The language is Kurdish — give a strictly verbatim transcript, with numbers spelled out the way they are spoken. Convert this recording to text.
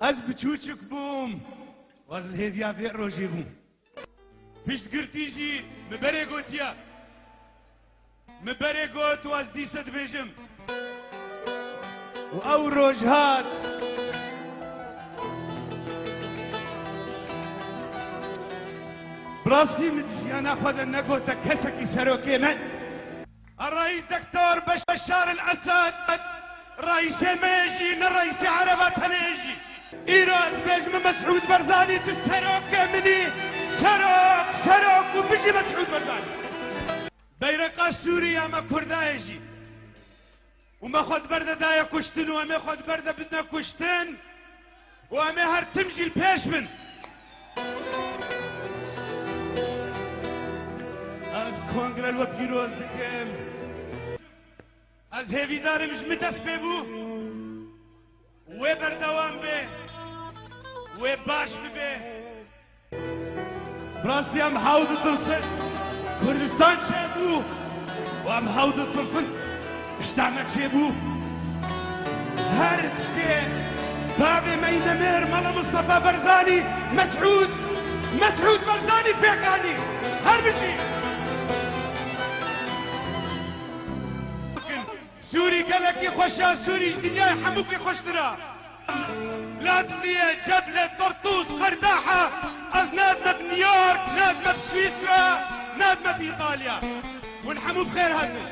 Ez biçûçik bûm, ez li hêviya vê rojê bûm. Piştgirtî jî min berê gotiye. Min berê got û ez dîsa dibêjim. Û ew roj hat. Bi rastî min di jiyana xwe de negote kesekî serokê me. Reîs Doktor Beşar el Esed, reîsê me jî, ne reîsê Ereba tenê jî. Îro ez bêjim Mesûd Barzanî, tu serokê min î. Serok, serok û bijî Mesûd Barzanî. Beyreqa Sûrî ya me Kurdayê jî. Û me xwe di ber de daye kuştin û em ê xwe di ber de bidine kuştin û em ê her tim jî li pêş bin. Ez kongre li we pîroz dikim. Ez hêvîdar im ji min dest pê bû. Wê berdewam be. Wê baş bibe. Bi rastî em hew ditirsin Kurdistan çêbû û em hew ditirsin pişta me çêbû. Her tiştê bavê me yî nemêr Mela Mustafa Barzanî, Mesûd, Mesûd Barzanî pêk anî. Her bijî. Sûrî gelekî xweş e, Sûrî ji dinyayê hemûkê xweştir e. Ladizîye, Ceble, Tertûs, Xerdaxa, ez nadime bi New York, nadime bi Swîsra, nadime bi Îtalya. Hûn hemû bi xêr hatin.